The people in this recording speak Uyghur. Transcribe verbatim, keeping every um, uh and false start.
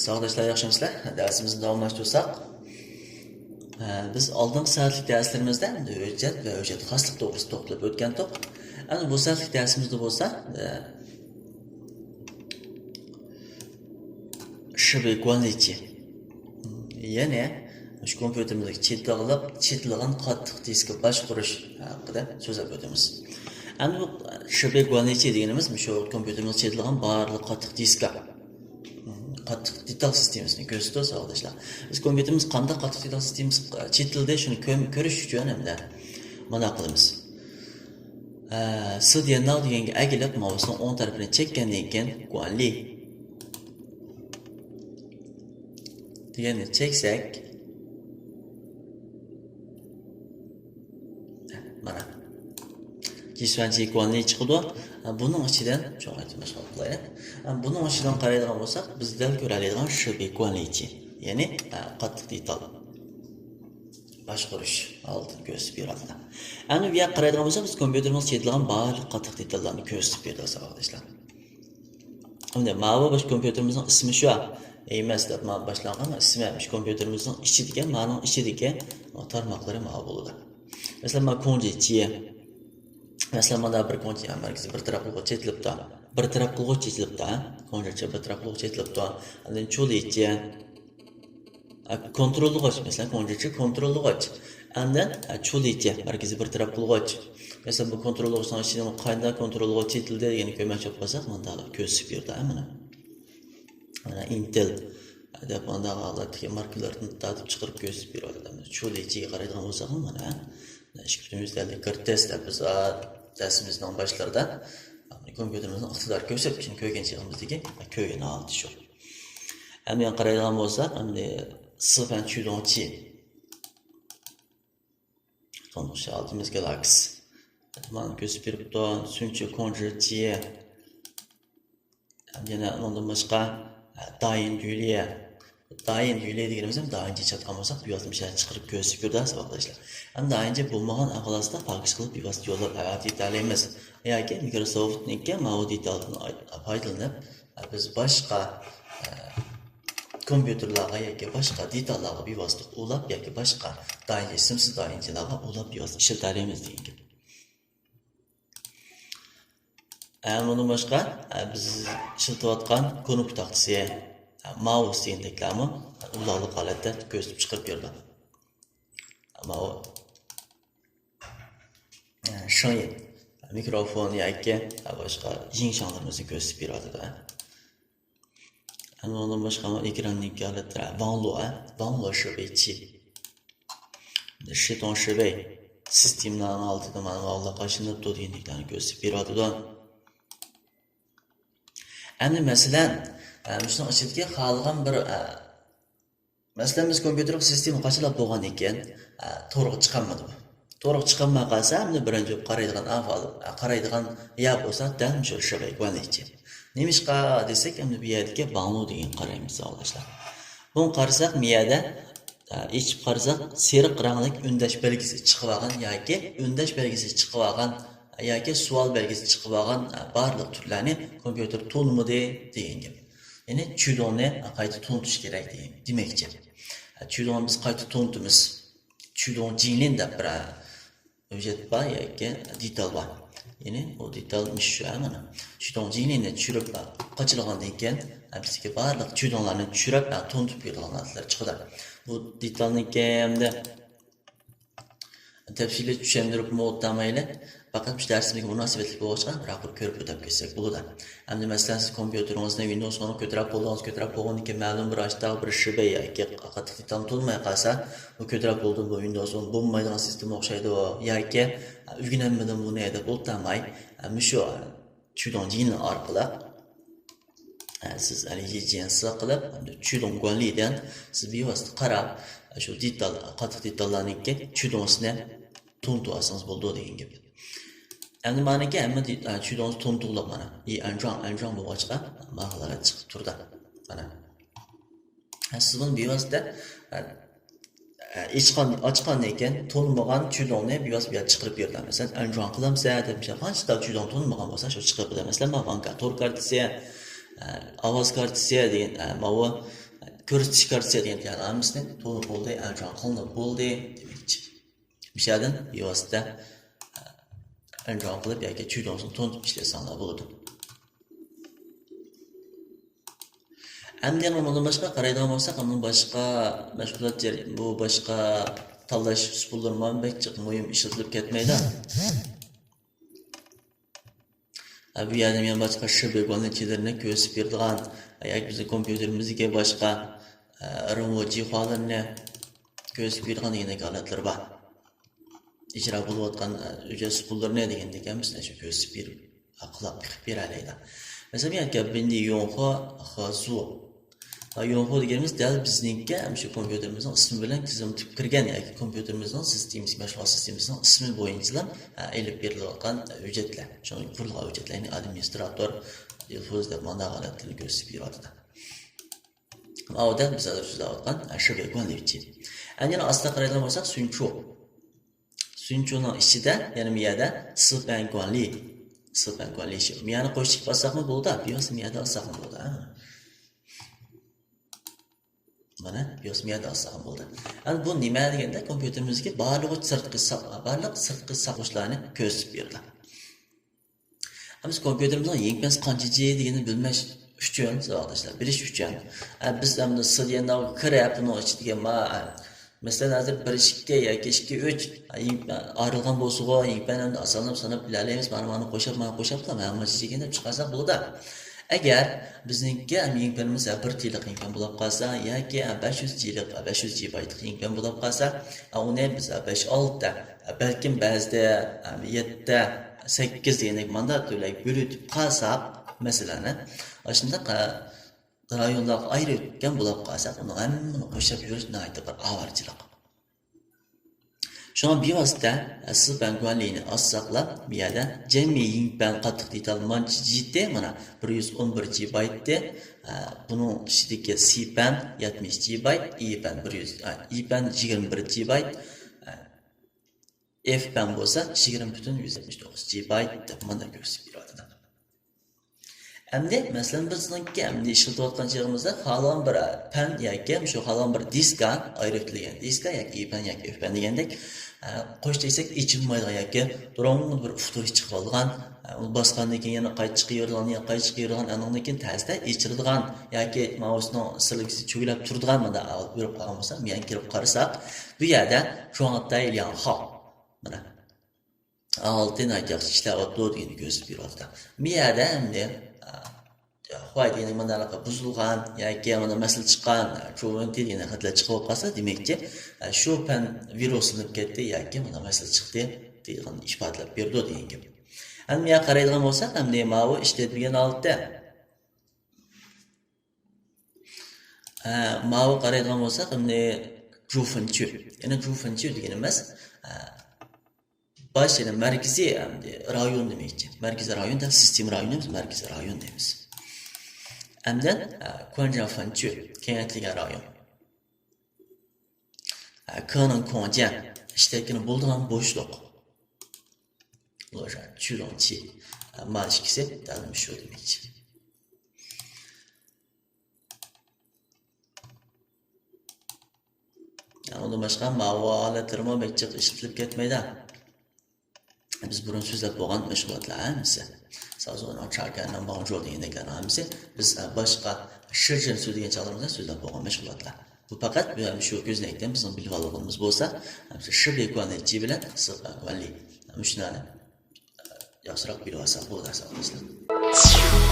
ساۋاقداشلار، ياخشىمۇسىلەر؟ دەرسىمىزنى داۋاملاشتۇرساق، ئە، بىز ئالدىنقى سائەتلىك دەرسلىرىمىزدە ھۆججەت ۋە ھۆججەت خاسلىق توغرىسىدا توختىلىپ ئۆتكەنتۇق. ئەمدى بۇ سائەتلىك دەرسىمىزدە بولسا، ئە، شىبى گۇەنلىچى، يەنى شۇ كومپيۇتېرىمىزدىكى چېتىلغۇلۇق، چېتىلغان قاتتىق دىسكا باشقۇرۇش ھەققىدە سۆزلەپ ئۆتىمىز. ئەمدى بۇ شىبى گۇەنلىچى دېگىنىمىز شۇ كومپيۇتېرىمىزغا چېتىلغان بارلىق قاتتىق دىسكا، قاتتىق دېتال سىستېمىسىنى كۆرسىتىدۇ، ساۋاقداشلار. بىز كومپيۇتېرىمىز قانداق قاتتىق دېتال سىستېمىسى چېتىلدى، شۇنى كۆم-، كۆرۈش ئۈچۈن ھەمدە مانا قىلىمىز. ئە، سى دى ئېن ناۋ دېگەنگە ئەگىلىپ، ماۋۇسىنىڭ ئوڭ تەرىپىنى چەككەندىن كېيىن، گۇەنلى دېگەننى چەكسەك، مانا، جىسۈەنچى گۇەنلى چىقىدۇ. بۇنىڭ ئىچىدىن، چوڭايتىپ مەشغۇل قىلايلى. بۇنىڭ ئىچىدىن قارايدىغان بولساق، بىز دەل كۆرەلەيدىغان شىبى گۇەنلىچى، يەنى، قاتتىق دېتال باشقۇرۇش ھالىتىنى كۆرسىتىپ بېرىۋاتىدۇ. ئەمدى بۇ يەرگە قارايدىغان بولساق، بىز كومپيۇتېرىمىزغا چېتىلغان بارلىق قاتتىق دېتاللارنى كۆرسىتىپ بېرىدۇ، ساۋاقداشلار. ئەمدى ماۋۇ باش كومپيۇتېرىمىزنىڭ ئىسمى شۇ ئەمەس دەپ مانا باشلانغان ئىسمى، شۇ كومپيۇتېرىمىزنىڭ ئىچىدىكى، مانىڭ ئىچىدىكى تارماقلىرى ماۋۇ بولىدۇ. مەسىلەن، مانا كۇڭجى چى. مەسىلەن، مانا بىر كۇڭجى مەركىزى بىر تەرەپ قىلغۇچ چېتىلىپتۇ. بىر تەرەپ قىلغۇچ چېتىلىپتۇ، ھە؟ كۇڭجى چى بىر تەرەپ قىلغۇچ چېتىلىپتۇ. ئاندىن چۇلى چى. ئە، كونتروللىغۇچ، مەسىلەن، كۇڭجى چى كونتروللىغۇچ. ئاندىن، ئە، چۇلى چى، مەركىزىي بىر تەرەپ قىلغۇچ. مەسىلەن، بۇ كونتروللىغۇچنىڭ ئىچىدىمۇ قانداق كونتروللىغۇچ چېتىلدى دېگەننى كۆرمەكچى بولۇپ قالساق، مانداق قىلىپ كۆرسىتىپ بېرىدۇ، ھە، مانا. مانا ئىنتېل دەپ مانداق ھالەتتىكى ماركىلىرىنى تارتىپ چىقىرىپ كۆرسىتىپ بېرىۋاتىدۇ. چۇلى چىگە قارايدىغان بولساقمۇ، مانا، ئىككى پۈتۈن يۈز ئەللىك گېرتس دەپ بىز، ئا، دەرسىمىزنىڭ باشلىرىدا كومپيۇتېرىمىزنىڭ ئىقتىدار كۆرسەتكۈچىنى كۆرگەن چېغىمىزدىكى كۆرگەن ھالىتى شۇ. ئەمدى يەنە قارايدىغان بولساق، ئەمدى سىفەن چۈدوڭچى. تونۇش ئالدىمىز گالاكسى. مانا كۆرسىتىپ بېرىپتۇ. سۈنچى كونجىچى. يەنە ئۇنىڭدىن باشقا، دايىن يۈليە. دايىن يۈليە دېگىنىمىز ھەم دايىنچى چاتقان بولساق، بۇ يازما شەھەر چىقىرىپ كۆرسىتىپ بېرىدۇ، ساۋاقداشلار. ھەم دايىنچى بولمىغان ئەھۋالدا پاكىز قىلىپ بىۋاسىتە يوللاپ ئەۋەتىپ يېتەلەيمىز. ياكى مىكروسوفتنىڭكى ماۋۇ دېتالدىن ئاي-، پايدىلىنىپ، بىز باشقا، ئە، كومپيۇتېرلارغا ياكى باشقا دېتاللارغا بىۋاسىتە ئۇلاپ ياكى باشقا دايىنچى، ئىسىمسىز دايىنچىلارغا ئۇلاپ بىۋاسىتە ئىشلىتەلەيمىز دېگەن گەپ. ئە، ئۇنىڭدىن باشقا، ئە، بىز ئىشلىتىۋاتقان كۇنۇپكا تاختىسى، ئە، ماۋۇس دېگەندەكلەرمۇ ئۇلاغلىق ھالەتتە كۆرسىتىپ چىقىرىپ بېرىدۇ. ماۋۇ، ئە، شېڭيىن، مىكروفون ياكى، ئە، باشقا يىڭشاڭلىرىمىزنى كۆرسىتىپ بېرىۋاتىدۇ. ئەمما ئۇنىڭدىن باشقا ئېكراننىڭكى ھالەتلىرى ۋاڭلۇ، ۋاڭلۇ شىبېيچى. شىتوڭ شىبېي سىستېمىنىڭ ئالدىدا مانا ۋاڭلۇ قاچىلىنىپتۇ دېگەندەكلەرنى كۆرسىتىپ بېرىۋاتىدۇ. ئەمدى مەسىلەن، ئە، مۇشۇنىڭ ئىچىدىكى خالىغان بىر، ئە، مەسىلەن، بىز كومپيۇتېرغا سىستېما قاچىلاپ بولغاندىن كېيىن، ئە، تورغا چىقالمىدى بۇ. تورغا چىقالماي قالسا، ئەمدى بىرىنچى بولۇپ قارايدىغان ئەھۋال، ئە، قارايدىغان يەر بولسا دەل مۇشۇ شىبېي گۇەنلىچى. نېمىشقا دېسەك، ئەمدى بۇ يەردىكى ۋاڭلۇ دېگەن قارايمىز، ساۋاقداشلار. بۇنى قارىساق، بۇ يەردە، ئە، ئېچىپ قارىساق، سېرىق رەڭلىك ئۈندەش بەلگىسى چىقىۋالغان ياكى ئۈندەش بەلگىسى چىقىۋالغان ياكى سوئال بەلگىسى چىقىۋالغان، ئە، بارلىق تۈرلەرنى كومپيۇتېر تونۇمىدى دېگەن گەپ. يەنى چۈدوڭنى قايتا تونۇتۇش كېرەك دېگەن، دېمەكچى. چۈدوڭنى بىز قايتا تونۇتىمىز. چۈدوڭ جىڭلىن دەپ بىر ھۆججەت بار ياكى دېتال بار. يەنى ئۇ دېتال مۇشۇ، مانا. چۈدوڭ جىڭلىننى چۈشۈرۈپ، قاچىلىغاندىن كېيىن، بىزدىكى بارلىق چۈدوڭلارنى چۈشۈرۈپ، تونۇتۇپ بېرىدىغان نەرسىلەر چىقىدۇ. بۇ دېتالنىڭكى ئەمدى تەپسىلىي چۈشەندۈرۈپمۇ ئۆتەلمەيلى. پەقەت مۇشۇ دەرسىمىزگە مۇناسىۋەتلىك بولغاچقا، بىراق بىر كۆرۈپ ئۆتۈپ كەتسەك بولىدۇ. ئەمدى مەسىلەن، سىز كومپيۇتېرىڭىزنى ۋىندوۋس ئونغا كۆتۈرۈپ بولدىڭىز، كۆتۈرۈپ بولغاندىن كېيىن مەلۇم بىر ئاشتاق بىر شىبېي ياكى قاتتىق دېتالنى تونۇماي قالسا، بۇ كۆتۈرۈپ بولدى، بۇ ۋىندوۋس ئون بولمايدىغان سىستېما ئوخشايدۇ ياكى ئۆگىنەلمىدىم بۇنى دەپ ئولتۇرماي، مۇشۇ چۈدوڭ جىڭلىن ئارقىلىق، ئە، سىز ئەلى يىجيەنسى قىلىپ، ئەمدى چۈدوڭ گۇەنلىدىن سىز بىۋاسىتە قاراپ، شۇ دېتال، قاتتىق دېتاللارنىڭكى چۈدوڭسىنى تونۇتۇۋالسىڭىز بولىدۇ دېگەن گەپ. ئەمدى مانىكى ھەممە دېت-، ئە، چۈدوڭسى تونۇتۇقلۇق مانا. ئى ئەنجۇاڭ، ئەنجۇاڭ بولغاچقا، مانا چىقىپ تۇرىدۇ. مانا. سىز بۇنى بىۋاسىتە، ئاچقان، ئاچقاندىن كېيىن تونۇمىغان چۈدوڭنى بىۋاسىتە بۇ يەردە چىقىرىپ بېرىدۇ. مەسىلەن، ئەنجۇاڭ قىلامسەن دەپ، مىسال، قانچە تال چۈدوڭ تونۇمىغان بولسا، شۇ چىقىرىپ بېرىدۇ. مەسىلەن، مانا بانكا تور كارتىسى، ئاۋاز كارتىسى دېگەن، ماۋۇ كۆرسىتىش كارتىسى دېگەن تەييارلىنىپ بولدى، ئەنجان قىلىنىپ بولدى دېمەكچى. مۇشۇ يەردىن بىۋاسىتە ئەنجان قىلىپ ياكى چۈيدۇڭسىنى تونۇتۇپ ئىشلەتسەڭلار بولىدۇ. ئەمدى يەنە ئۇنىڭدىن باشقا قارايدىغان بولساق، ئۇنىڭ باشقا مەشغۇلات جەر-، بۇ باشقا تاللاش ئۇسۇللىرىمۇ بەك جىق مۇھىم ئىشلىتىلىپ كەتمەيدۇ. ھە، بۇ يەردە مەن باشقا شىبە گۇەنلى چىلىرىنى كۆرسىتىپ بېرىدىغان ياكى بىزنىڭ كومپيۇتېرىمىزدىكى باشقا، ئە، رېمو جىخۇالىرىنى كۆرسىتىپ بېرىدىغان دېگەندەك ھالەتلىرى بار. ئىجرا بولۇۋاتقان، ئە، ئۆجەت ئۇسۇللىرىنى دېگەندەك ھەممىسىنى شۇ كۆرسىتىپ بېرىپ، قۇلاق تىقىپ بېرەلەيدۇ. مەسىلەن، بۇ يەردە بىندى يونخۇا خازۇ. ھا، يونخۇا دېگىنىمىز دەل بىزنىڭكى مۇشۇ كومپيۇتېرىمىزنىڭ ئىسمى بىلەن تىزىملىتىپ كىرگەن ياكى كومپيۇتېرىمىزنىڭ سىستېمىسى، مەشغۇلات سىستېمىسىنىڭ ئىسمى بويىچىلا، ھە، ئېلىپ بېرىلىۋاتقان ھۆججەتلەر. شۇڭا قۇرۇلغان ھۆججەتلەرنى ئادمىنىستراتور، دىلفۇز دەپ مانا ھالەتلەرنى كۆرسىتىپ بېرىۋاتىدۇ. ماۋۇ دەل بىز ھازىر سۆزلەۋاتقان شىبە گۇەنلى ئىچى. ئەمدى يەنە ئاستا قارايدىغان بولساق، سۈنچۇ. سۈنچۇنىڭ ئىچىدە يەنە مۇ يەردە سىپەن گۇەنلى. سىپەن گۇەنلى شۇ. مۇ يەرنى قوشۇپ ئالساقمۇ بولىدۇ، بىۋاسىتە مۇ يەردە ئالساقمۇ بولىدۇ. ھە. مانا، بىۋاسىتە مۇ يەردە ئالساقمۇ بولىدۇ. ئەمدى بۇ نېمە دېگەندە، كومپيۇتېرىمىزدىكى بارلىقى سىرتقى ساق-، بارلىق سىرتقى ساقلىغۇچلارنى كۆرسىتىپ بېرىدۇ. ئەمدى كومپيۇتېرىمىزنىڭ يىڭپەنسى قانچە جى دېگىنىنى بىلمەش ئۈچۈن، ساۋاقداشلار، بىلىش ئۈچۈن، ئە، بىز ئەمدى سىليەنناۋغا كىرىپ، بۇنىڭ ئىچىدىكى ما-، مەسىلەن، ھازىر بىر ئىككى ياكى ئىككى ئۈچ، ئە، يىڭ-، ئايرىلغان بولسىغۇ، يىڭپەن ئەمدى ئاسانلا ساناپ بىلەلەيمىز، مانا، مانا قوشۇپ، مانا قوشۇپلا، مانا مانا جىگەن دەپ چىقارساق بولىدۇ. ئەگەر بىزنىڭكى، ئە، يىڭپەنىمىز، ئە، بىر تىللىق يىڭپەن بولۇپ قالسا ياكى، ئە، بەش يۈز جىلىق، ئە، بەش يۈز جى بايتلىق يىڭپەن بولۇپ قالسا، ئە، ئۇنى بىز، ئە، بەش ئالتە، ئە، بەلكىم بەزىدە، ئە، يەتتە، سەككىز دېگەندەك مانداق تۈرلەرگە بۆلۈۋېتىپ قالساق، مەسىلەن، ئاشۇنداق، ئە، رايونلارغا ئايرىۋەتكەن بولۇپ قالساق، ئۇنىڭ ھەممىنى قوشۇپ يۈرۈش ناھايىتى بىر ئاۋارىچىلىق. شۇڭا بىۋاسىتە، ئە، سىپەن گۇەنلىنى ئالساقلا، بۇ يەردە جەمئىي يىڭپەن قاتتىق دېتال مانچە جىتى، مانا، بىر يۈز ئون بىر جى بايتتى. ئە، بۇنىڭ ئىچىدىكى سىپەن يەتمىش جى بايت، ئىپەن بىر يۈز، ئە، ئىپەن يىگىرمە بىر جى بايت، ئە، ئېف پەن بولسا يىگىرمە پۈتۈن يۈز يەتمىش توققۇز جى بايت دەپ مانا كۆرسىتىپ بېرىۋاتىدۇ. ئەمدى، مەسىلەن، بىزنىڭكى ئەمدى ئىشلىتىۋاتقان چېغىمىزدا خالىغان بىر پەن ياكى شۇ خالىغان بىر دىسكا، ئايرىۋېتىلگەن دىسكا ياكى ئىپەن ياكى ئۆفپەن دېگەندەك، ئە، قوش دېسەك ئېچىلمايدىغان ياكى دۇرۇڭ بىر ئۇتۇرۇش چىقىۋالغان، ئە، ئۇنى باسقاندىن كېيىن يەنە قايتا چىقىۋېرىدىغان، يەنە قايتا چىقىۋېرىدىغان، ئانىڭدىن كېيىن تەستە ئېچىلىدىغان ياكى ماۋۇسىنىڭ سىلىكىسى چۈگىلەپ تۇرىدىغان مۇنداق ئەھۋال بېرىپ قالغان بولسا، مۇ يەرگە كىرىپ قارىساق، بۇ يەردە شۇاڭتەي لياڭخاۋ. مانا. ئالتە ناھايىتى ياخشى ئىشلەۋاتىدۇ دېگەننى كۆرسىتىپ بېرىۋاتىدۇ. بۇ يەردە ئەمدى، ئە، خۇاي دېگەننىڭ مانا بۇزۇلغان ياكى مانا مەسىلە چىققان، چۇۋېنتى دېگەن خەتلەر چىقىپ قالسا، دېمەكچى، ئە، شۇ پەن ۋىرۇسلىنىپ كەتتى ياكى مانا مەسىلە چىقتى دېگەن ئىپادىلەپ بېرىدۇ دېگەن گەپ. ئەمدى بۇ يەرگە قارايدىغان بولساق، ئەمدى ماۋۇ ئىشلىتىلگەن ھالىتى. ئە، ماۋۇ قارايدىغان بولساق، ئەمدى جۇفېنچۈ. يەنى جۇفېنچۈ دېگىنىمىز، ئە، باش، يەنى مەركىزىي، ئەمدى رايون دېمەكچى. مەركىزىي رايون دەپ سىستېما رايون دەيمىز، مەركىزىي رايون دەيمىز. ئاندىن، ئە، كۇەنجياڭ فېنچۈ، كېڭەيتىلگەن رايون. ئە، كېنىڭ كۇڭجيەن، ئىشتەكىنى بولىدىغان بوشلۇق. لوژا، چۈلۇڭچى. ئە، ما ئىككىسى دەل مۇشۇ دېمەكچى. ئۇندىن باشقا ماۋۇ ھالەتلىرىمۇ بەك جىق ئىشلىتىلىپ كەتمەيدۇ. بىز بۇرۇن سۆزلەپ بولغان مەشغۇلاتلار ھەممىسى. سازونىڭ چاكەننىڭ بانجۇ دېگەندەكلەرنىڭ ھەممىسى بىز، ئە، باشقا شىرجىن سۆزلىگەن چاغلىرىمىزدا سۆزلەپ بولغان مەشغۇلاتلار. بۇ پەقەت، ئە، شۇ كۆزنەكتىن بىزنىڭ بىلىۋالغىنىمىز بولسا، ھەممىسى شىبى گۇەنلى جى بىلەن سىپەن گۇەنلى. مۇشۇلارنى ياخشىراق بىلىۋالساق بولىدۇ، ساۋاقداشلار.